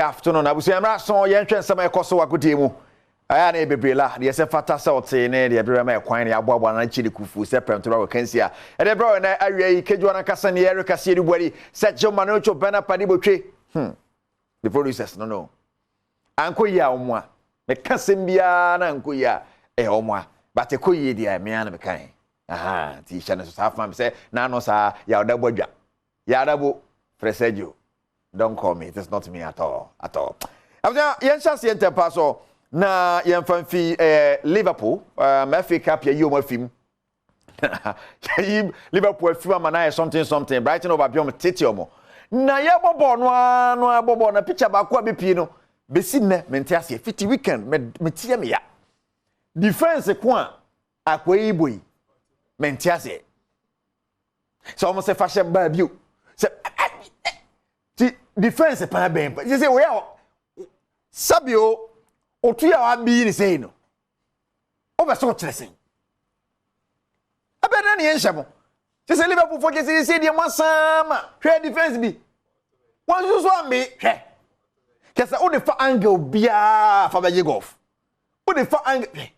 Afternoon. Abusua mmra so yɛnhwɛ nsɛm a ɛkɔ so wɔ agodie mu. Ɛyɛ a na ɛyɛ bebree la, deɛ ɛsɛ fata sɛ ɔte ne deɛ ɛberɛ ma ɛkwan ne aboaboa no akyi de kufu sɛ prɛmto wɔ kansi a ɛde brɛ wɔ ɛnɛ awia yi kedwoa no ankasa ne yɛreka sie de buadi sɛ Joe Manucho Bernard Padibotwe. The producers no. Ankɔ yie a wɔn a meka sɛm biara na ankɔ yie a ɛyɛ wɔn a, but ɛkɔ yie deɛ mmea na meka yɛn aha nti hyɛ no so saa fam sɛ n'ano saa yawda bɔ adwa yawda bo frɛ Sergio. Don't call me, it is not me at all at all. Abusua, yɛnhyɛ aseɛ ntɛm pa so na yɛmfa mfi Liverpool FA Cup. Yɛyi wɔn afim, yɛyi Liverpool afim ama na yɛ something something. Brighton over Albion tete wɔn na yɛbɔ bɔɔl no ara no ɛbɔ bɔɔl na picture baako a bɛpie no bɛsi nnɛ mente aseɛ. Fiti weekend meteɛ me ya defence ko a akɔ yi bɔ yi, mente aseɛ sɛ wɔn sɛ fa hyɛ baa bio sɛ ti defence paa bɛn pa sɛ wɔyɛ a sabio otu a wabi ne sɛyi no wobɛ sɛ wokyerɛ sɛn ɛbɛn na ne yɛn nhyɛ mo kyɛ sɛ Liverpool fo kyɛ sɛ yɛsɛ deɛ mo asan ma hwɛ defence bi wɔn nso so ambe. Hwɛ kyɛ sɛ wode fa angle biara fa bɛgye golf, wode fa angle, hwɛ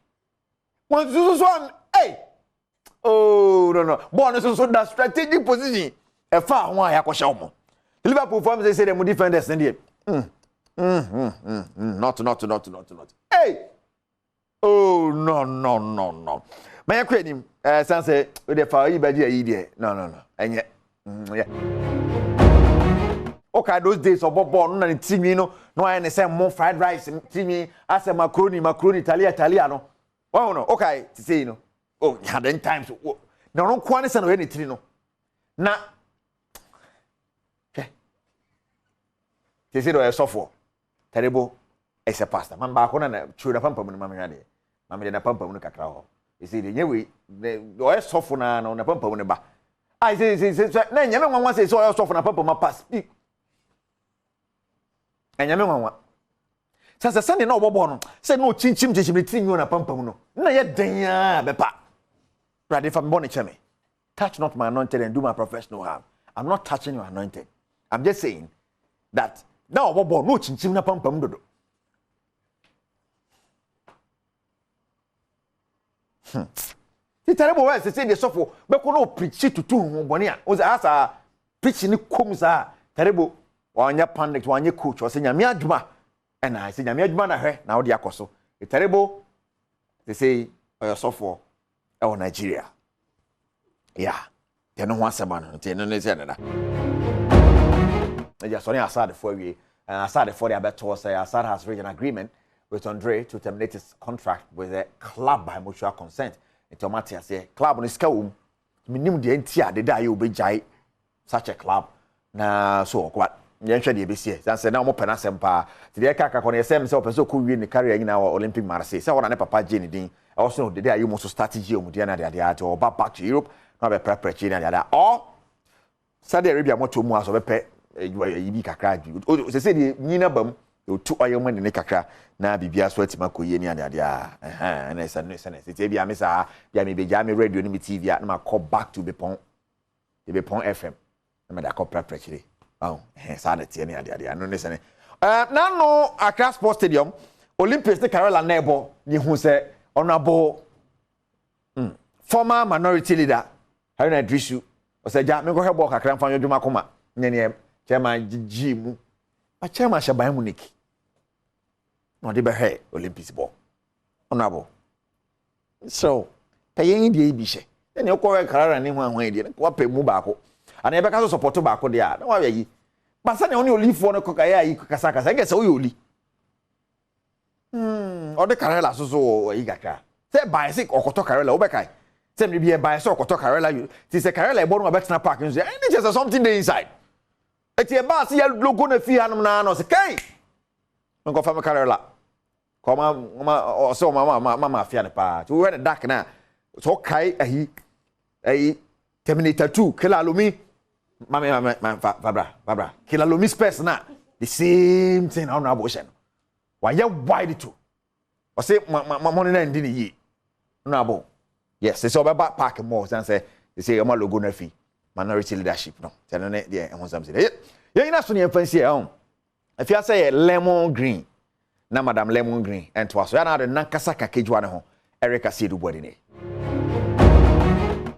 wɔn nso so am. Hey, oh no, bɔɔl no nso so da strategic position ɛfa ho a yɛakɔhyɛ wɔn. Liverpool fo am sɛ deɛ mo defenders ne deɛ not not not not not. Hey, oh no, ma yɛ kɔ anim. San sɛ o de fa oyi bɛgye ayi deɛ, no, ɛnyɛ yɛ. Okay, those days ɔbɔ bɔɔl no na ne tirinwi no na wayɛ ne sɛ mo fried rice tirinwi asɛ macaroni macaroni, talia talia no wɔn no. Okay, te sɛ yi no, oh, then times na ɔno nkoa ne sɛ na ɔyɛ ne tiri no na hwɛ te sɛ deɛ ɔyɛ sɔfoɔ terrible ɛsɛ pastor man baako na twerɛ na pampam no ma mehwɛ adeɛ ma mede na pampam no kakra hɔ ɛsɛ deɛ nyɛ wei ɔyɛ sɔfo naa no na pampam no ba a sɛ na nyame nwanwa sɛ ɔyɛ sɔfo na pampam apa speak. Ɛnyame nwanwa sɛ sɛdeɛ na ɔbɔ bɔɔl no sɛ na ɔkyinkyim kyinkyim ne tiri nwi wɔ na pampam no na yɛ den a bɛpa. Awurade fa me bɔ ne kyɛ me. Touch not my anointed and do my prophets no harm. I'm not touching your anointed, I'm just saying that na ɔbɔ bɔɔl na ɔkyinkyim na pampam dodo. Titare bɔ wɛ sɛ deɛ sɔfo bɛkɔ na ɔpirikyi tutu ho bɔne a ɔsɛ asa pirikyi ne kom saa. Terrible wanyɛ pundit, wanyɛ coach, ɔsɛ Nyame adwuma ɛna sɛ Nyame adwuma na hwɛ na wode akɔ so. Terrible sɛ sɛ ɔyɛ sɔfoɔ ɛwɔ Nigeria ya deɛ no ho asɛm ano nti ɛno ne sɛ nena ɛgya sɔne Asadefoɔ awie. Asadefoɔ de abɛtoɔ sɛ Asad has reached an agreement with Andre to terminate his contract with the club by mutual consent. Nti ɔmo ate aseɛ, club no sika wɔ mu. Menim deɛ nti a deda a yɛ obɛgyae such a club na so ɔkɔba. Yɛnhwɛ deɛ ɛbɛsiɛ san sɛ na ɔmo pɛ n'asɛm paa nti deɛ ɛka kakɔ no yɛsɛ mi sɛ ɔpɛ sɛ ɔkɔ wie ne career nyinaa wɔ Olympic Marseille sɛ ɔna ne papa gye ne din ɛwɔ so no dede a yɛ mu nso start gye ɔmo deɛ na adeade ate ɔba back to Europe na ɔbɛprɛprɛ akyi na adeade ɔ Saudi Arabia mɔtɔ mu a sɛ ɔbɛpɛ adwuma yi bi kakra sɛ deɛ nyina ba mu otu ɔyɛ mu ne kakra na biribiara so atumi akɔ yie ne adeade a ɛhɛn ɛna ɛsɛ no sɛ ne sɛ ebi ame saa bi a mebɛgyaa me radio ne me TV a na makɔ back to Bepɔn Bepɔn FM na mede akɔ prɛprɛ kyerɛ ɔn ɛhɛn saa na teɛ ne adeade ano ne sɛ ne n'ano Accra Sports Stadium, Olympics ne Karela na ɛbɔ ne hu sɛ Honourable former minority leader Haruna Iddrisu ɔsɛ gya menkɔhwɛ bɔɔl kakra mfa nwodwuma koma ne neɛ chairman gyegye mu ma chairman hyɛ Bayern Munich na ɔde bɛhwɛ Olympics bɔ. Honourable, so pɛ yɛn deɛ yi bi hyɛ ɛnna ɛkɔhwɛ Karara ne ho ahoa yi deɛ wapɛ mu baako ana yɛbɛka so support baako deɛ a na wayɛ yi basa nea ɔne olifoɔ no kɔka yɛ ayi kasakasa ɛnkɛ sɛ woyɛ oli ɔde Karela so so wɔ ayi kakra sɛ bae sɛ ɔkɔtɔ Karela wobɛkae sɛ mmere bi ɛbae sɛ ɔkɔtɔ Karela ti sɛ Karela ɛbɔ no wabɛtena park nso ɛne kyɛ sɛ something dey inside. Eti ɛbaa sɛ yɛ logo na fi hanom naa na ɔsɛ kai nkɔfa me Karela kɔma ɔma ɔsɛ ɔma ma ma ma afia ne paa ti wɔhwɛ ne dark na sɛ ɔkae ayi ayi Terminator 2 Killer Lomi mame mame ma fa fa bra fa bra Killer Lomi specs na the same thing na ɔno abo hyɛ no wayɛ wide to ɔsɛ ma ma ma mo ne na ndi ne yie ɔno abo. Yes, sɛ ɔbɛba park mall san sɛ ɔma logo no afi minority leadership no sɛ no ne deɛ ɛho nsɛm sɛ yɛn nyina so ne yɛmfa nsi ɛho. Afiase yɛ lemon green na Madam Lemon Green ntoa so. Yɛ na ade nankasa ka kejuwa ne ho. Eric Asiedu Boadi ne.